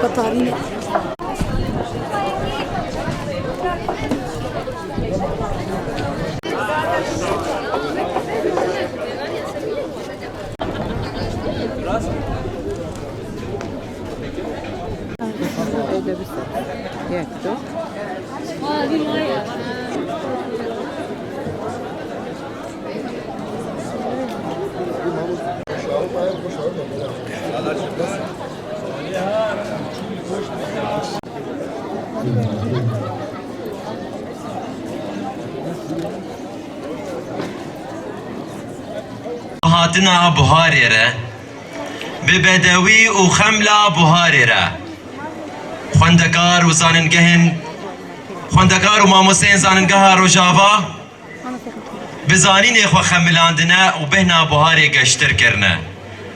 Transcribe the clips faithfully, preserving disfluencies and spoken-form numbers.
Katarina. Hatina buharê re, bi bedewî û xemla buharê re, xwendekar û zanîngehên, xwendekar û mamosteyên Zanîngeha Rojava, bi zanînê xwe xemilandine û bêhna buharê geştir kirine.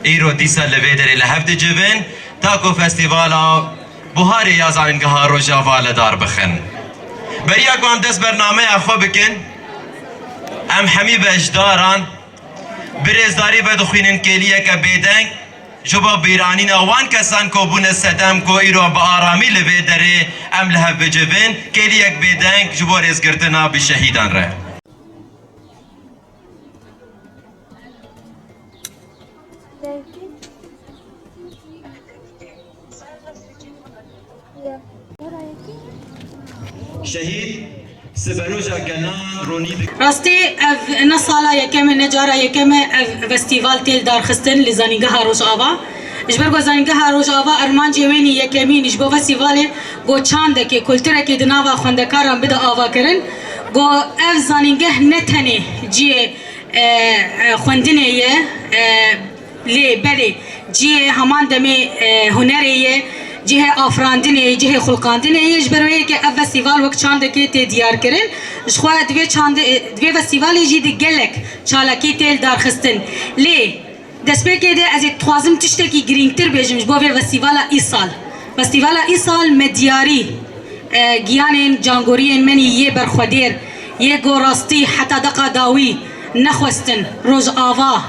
Îro dîsa li vê derê li hev dicivin, ta ku festîvala buharê ya Zanîngeha Rojava li dar bixin. Beriya ku em dest bernameya xwe bikin, em hemî beşdaran bi rêzdarî vedixwînin kêliyeke bêdeng, ji bo bîranîna wan kesan ku bûne sedem ku îro bi aramî li vê derê em li hev bicivin, kêliyek bêdeng ji bo rêzgirtina bi şehîdan re. Şehîd Siberoja Gelan ronî dike. Rastî ev ne sala yekem e, ne cara yekem e ev festîval tê li darxistin li Zanîngeha Rojava. Ji ber ku Zanîngeha Rojava armancê wê nî yekemîn ji bo festîvalê ku çandekê, kulturekê di nava xwendekaran bide avakirin, ku ev zanîngeh ne tenê cihê, e, e, xwendinê ye, e, lê belê cihê heman demê, e, hunerê ye, cihê afirandinê ye, cihê xulqandinê ye. Ji ber wê yekê ev festîval wek çandekê tê diyarkirin. Ji xwe di vê çandê, di vê festîvalê jî di gelek çalakî tê lidarxistin. Lê destpêkê de ez ê dixwazim tiştekî girîngtir bêjim ji bo vê festîvala îsal. Festîvala îsal me diyarî, e, giyanên cangoriyên me nî yê berxwedêr, yê ku rastî heta deqa dawî nexwestin Rojava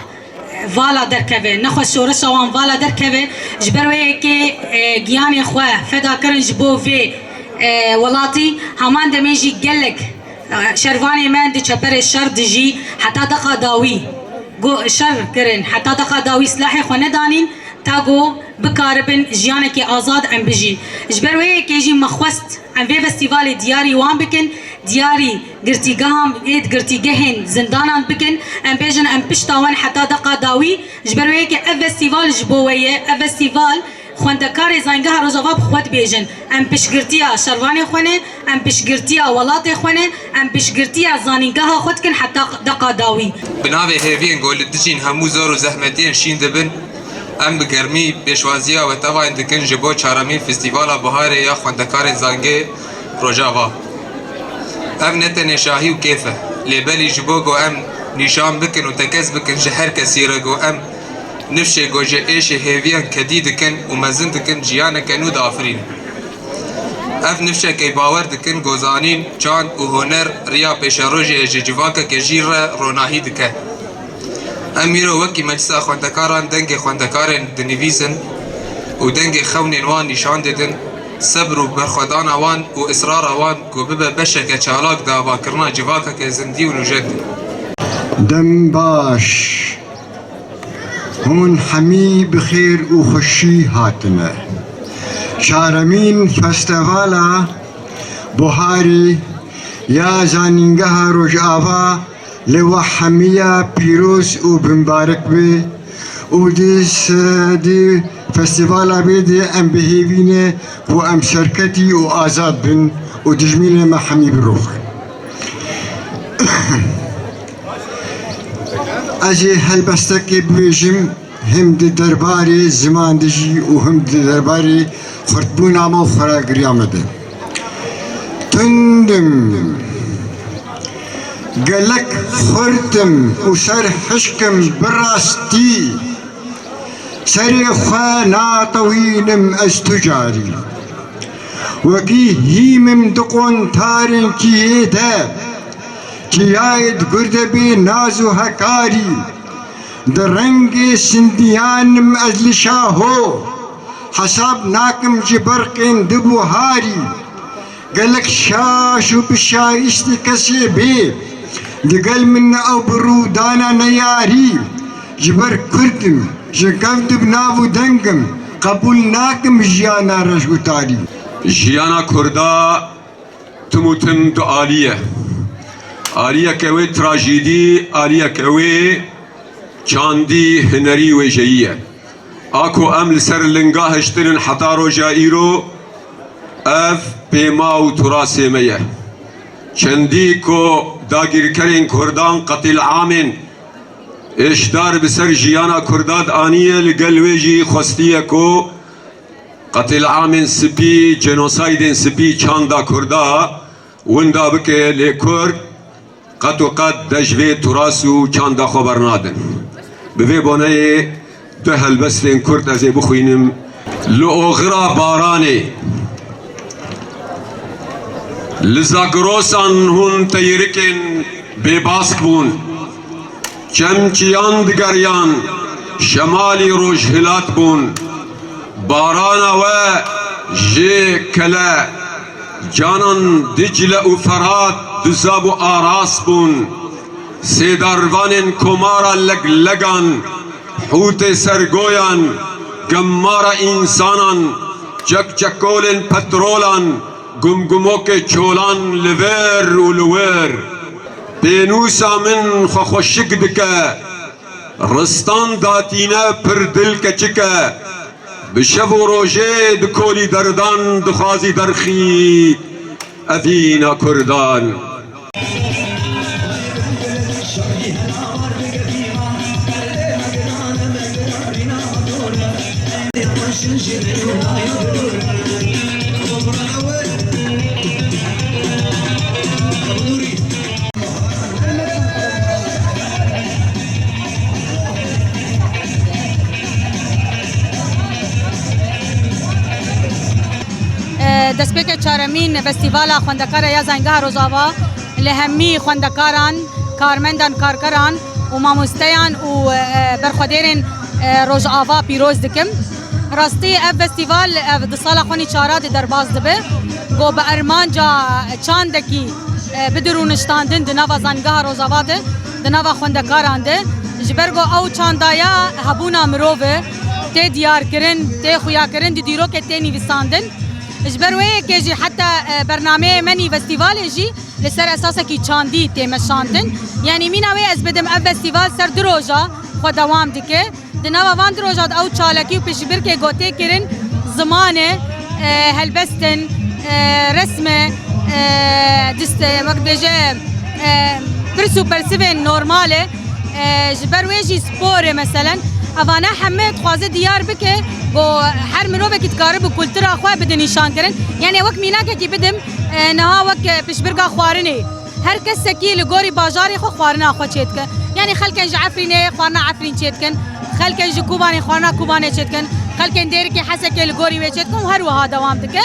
vala derkeve, nexwest şoreşa wan vala derkeve. Ji ber wê yekê, e, giyanê xwe feda kirin ji bo vê, e, welatî. Heman demê jî gelek, e, şervanê me di çeperê şer dijî heta deqa dawî go-, şer kirin, heta deqa dawî silahê xwe nedanîn, ta ku bikaribin jiyanekî azad em bijîn. Ji ber wê yekê jî me xwest em vê festîvalê diyarî wan bikin, diyarî girtîgehan ê girtîgehên zindanan bikin, em bêjin em pişta wan heta deqa dawî. Ji ber wê yekê ev festîval ji bo we ye, ev festîval xwendekarê Zanîngeha Rojava bi xwe dibêjin. Em piştgirtiya şervanê xwe ne, em piştgirtiya welatê xwe ne, em piştgirtiya zanîngeha xwe dikin heta deqa dawî. Bi navê hêviyên ku li dijîn hemû zor û zehmetiyên şîn dibin, em bi germî pêşwaziya we tevayên dikin ji bo çaremîn Festîvala Buharê ya Xwendekarên Zanîngehê Rojava. Ev ne tenê şahî û kêf e, lê belî ji bo ku em nîşan bikin û tekez bikin ji her kesî re ku em nifşê ku ji êşê hêviyan kedî dikin û mezin dikin jiyaneke nû diafirînin. Ev nifşekê bawer dikin ku zanîn, çand û huner riya pêşerojê ji civakeke jîr re ronahî dike. Em îro wekî Meclisa Xwendekaran dengê xwendekarên dinivîsin û dengê xewnên wan nîşan didin, sebr û berxwedana wan û israra wan ku bibe beşeke çalak di avakirina civakeke zindî û nûjen de. Dem baş. Hûn hemî bi xêr û xweşî hatine. Çaremîn Festîvala Buharî ya Zanîngeha Rojava li we hemiya pîroz û bimbarek be û di se-, di festîvala vê de em bi hêvî ne ku em serketî û azad bin û dijminê me hemî birûxin. Ez ê helbestekê bibêjim, him di derbarê ziman de jî û him di derbarê xurtbûna me û xweragiriya me de. Tund im, gelek xurt im û ser hişk im, bi rastî serê xwe natewînim ez tu carî. Wekî hîm im di qontarên kîhê de, çiyayê di gurde bê naz û hekarî. Di rengê sindiyan im ez li şaho, Hesab nakim ji berqên di buharî. Gelek şaş û bi şayîştî kesê bê. Digel min ne ew bi rûdana neyarî. Ji ber Kurd im, ji kev di nav û deng im. Qebûl nakim jiyana reş û tarî. Jiyana Kurda tim û tim du alî ye. Aliyeke wê trajîdî, aliyeke wê çandî, hunerî, wêjeyî ye. A ku em li ser linga hiştinin heta roja îro, ev pêma û turasê me ye. Çendî ku dagîrkerên Kurdan qetîlamên êşdar bi ser jiyana Kurda daniye, li gel wê jî xwestiye ku qetîlamên spî, genosaydên spî çanda Kurda winda bike, lê Kurd qet û qet dej vê turas û çanda xwe bernadin. Bi vê boneyê du helbestên Kurd ez ê bixwînim. Li oxira baranê, li Zagrosan hûn teyirikên bêbask bûn. Çem çiyan digeriyan, şemalî rojhilat bûn. Barana we jê kele, canan Dicle û Ferat duzab û aras bûn. Sêdarvanên komara leglegan, hûtê sergoyan, gemmara însanan, çekçekolên petrolan, gumgumokê çolan li vir û li wir. Pênûsa min xwe xweşik dike, ristan datîne pir dil keçik e. Bi şev û rojê di kolî derdan dixwazî derxî evîna Kurdan. Destpêkê çaremîn Festîvala Xwendekara ya Zangeha Rojava li hemî xwendekaran, karmendan, karkeran û mamosteyan û, e, berxwedêrên, e, Rojava pîroz dikim. Rastî ev festîval, ev di sala xwe nî çara de derbas dibe. Ku bi armanca çandekî, e, bidirûniştandin di nava Zangeha Rojava de, di nava xwendekaran de. Ji ber ku ew çandaya hebûna mirov e, tê diyarkirin, tê xuyakirin, di dîrokê tê nivîsandin. Ji ber wê yekê jî heta, e, bernameyê me nî festîvalê jî li ser esasekî çandî tê meşandin. Yanî mîna wê ez bidim, ev festîval ser du roja xwe dewam dike. Di nava van du roja de ew çalakî û piştbirkê ku tê kirin ziman e, e, helbest in, e, resm e, e, dist e, wek dibêje, e, pirs û persivên normal e. E, ji ber wê jî spor e meselen. Evane heme dixwaze diyar bike ku her mirovekî dikare bi kultura xwe bide nîşankirin. Yanî wek mînakekî bidim, e, niha wek, e, piştbirka xwarinê. Her kesekî li gorî bajarê xwe xwarina xwe çêdike. Yanî xelkên ji Efrînê xwarina Efrîn çêdikin, xelkên ji Kobanê xwarina Kobanê çêdikin, xelkên Dêrikê Hesekê li gorî wê çêdikin û her wiha dewam dike.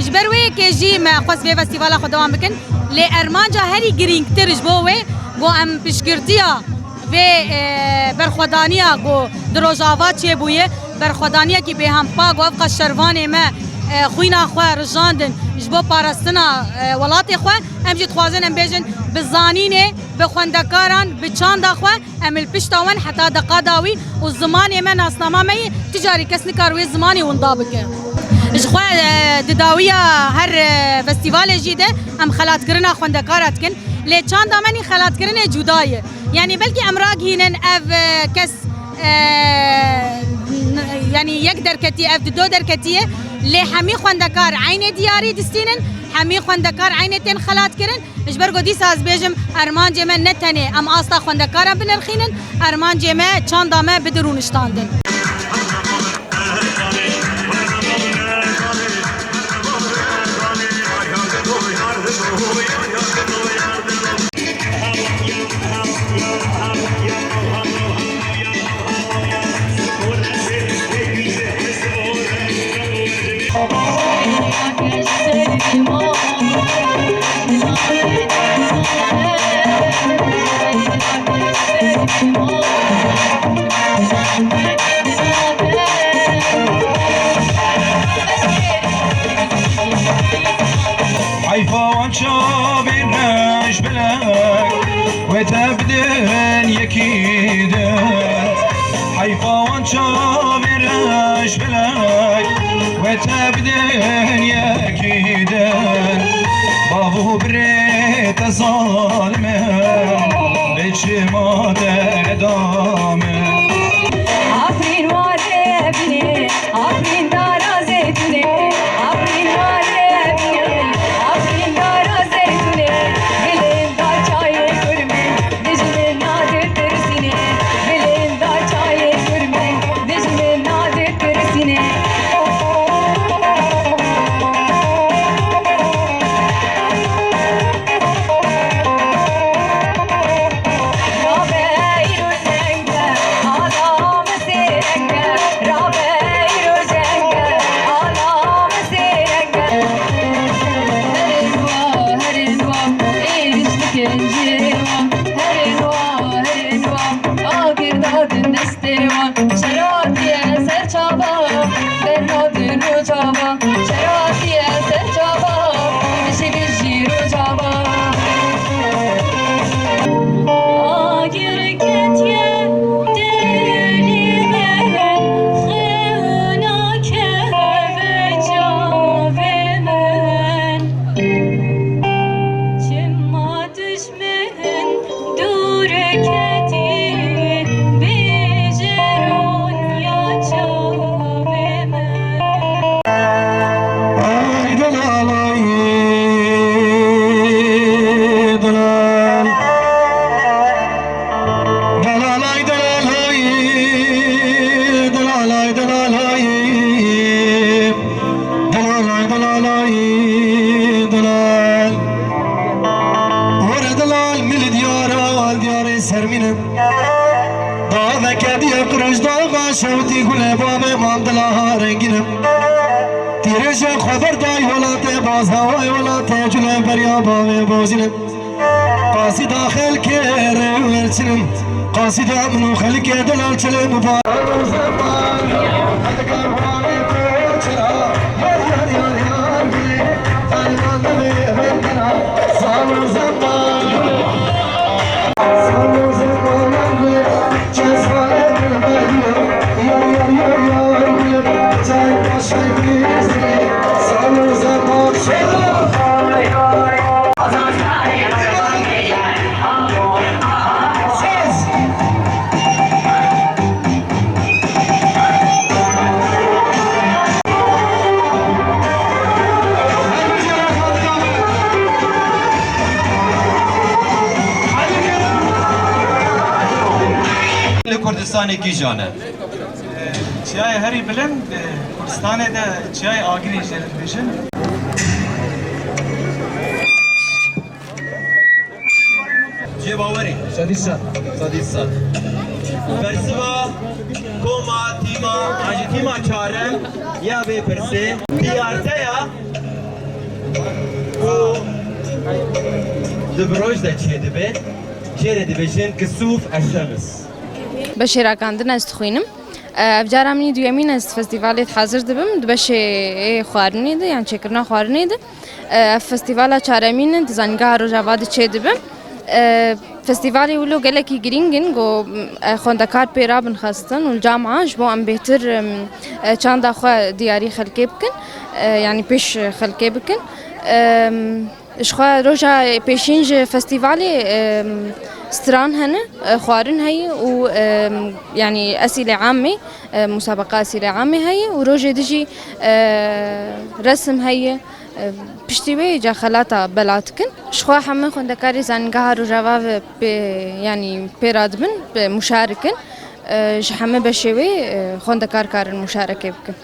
Ji ber wê yekê jî me xwest vê festîvala xwe dewam bikin. Lê armanca herî girîngtir ji bo wê ku em piştgirtiya vê, e, berxwedaniya ku di Rojava çêbûye, berxwedaniyekî bêhempa ku ev qas şervanê me, e, xwîna xwe rijandin ji bo parastina, e, welatê xwe, em jî dixwazin em bêjin bi zanînê, bi xwendekaran, bi çanda xwe, em li pişta wan heta deqa dawî û zimanê me, nasnama me yê, ti carî kes nikar wê zimanê winda bike. Ji xwe, e, di dawiya her, e, festîvalê jî de em xelatkirina xwendekara dikin, lê çanda me nî xelatkirinê cuda ye. Yanî belkî em ragihînin ev, e, kes, e, n-, yanî yek derketî, ev di do derketî ye. Lê hemî xwendekar eynê diyarî distînin, hemî xwendekar eynê tên xelatkirin. Ji ber ku dîsa ez bêjim, armancê me ne tenê em asta xwendekaran binirxînin, armancê me çanda me bide rûniştandin. Yekî din, bav û birê te zalim in, lê çima te nedam in. Afrîn warê binê, afrîn dara zeytûnê, afrîn warê binê, afrîn dara zeytûnê. Bilind da çayê kurmê, dijmin nadir tirsînê. Bilind da çayê kurmê, dijmin nadir tirsînê. Rabe îro jeng e, ala min sêreng e. Rabe îro jeng e, ala min sêreng e. Herên wa, herên wa, êrîş dikin jê wa. Herên wa, herên wa, agir dadin destê wa. Şeratiye ser çava, bernadin rojava. Şeratiye ser çava, dişi dijî rojava. Agir ketiye derî, xewna keve çavê min. Çima dijmin dûr ketî, bêje ronya çavê min. Ay delal, ay delal. Delal, ay delal, ay delal, ay delal, ay. Delal, ay delal, ay delal. Were delal, min li diyara, diyarê sermînim. Daveke diye qirij daxa şewtî gule bavê mam dila ha rengînim. Tîrêje xwe berday welatê baz haway welatê cule beriya bavê bozînim. Qasîda xelkê rê werçinim. Qasîda min û xelkê delal çilê mubar. Li Kurdistanê kîjan e? Çiyayê herî bilind, e, Kurdistanê de çiyayê Agirî jê re dibêjin. Cê bawerî. Sedî sed. Sedî sed. Bersiva koma tîma, an jî tîma çarem ya vê pirsê. Diyarte ya ku di viroj de çêdibe, jê re dibêjin Kisûf Eşemis. Beşê rakandin ez dixwînim. Ev cara min î duyemîn ez festîvalê hazir dibim. Di beşê ê xwarinê de, yan çêkirina xwarinê de. Ev festîvala çaremîn e, di Zanîngeha Rojava de çêdibim. Festîvalê wilo gelekî girîng in, ku, e, xwendekar pê rabin xwestin û li camia ji bo em bêhtir, em, e, çanda xwe diyarî xelkê bikin, e, yanî pêş xelkê bikin. Em, Ji xwe roja pêşîn ji festîvalê, em, stran hene, e, xwarin heye û, em, yanî esîlê amê, e, musabeqa esîlê amê heye û rojê din jî, e, resim heye. E, piştî wê ca xelata bela dikin. Ji xwe hemû xwendekarê Zanîngeha Rojava ve pê, yanî pê radibin, pê muşarikin. E, ji hemû beşê wê, e, xwendekar karin muşarekê bikin.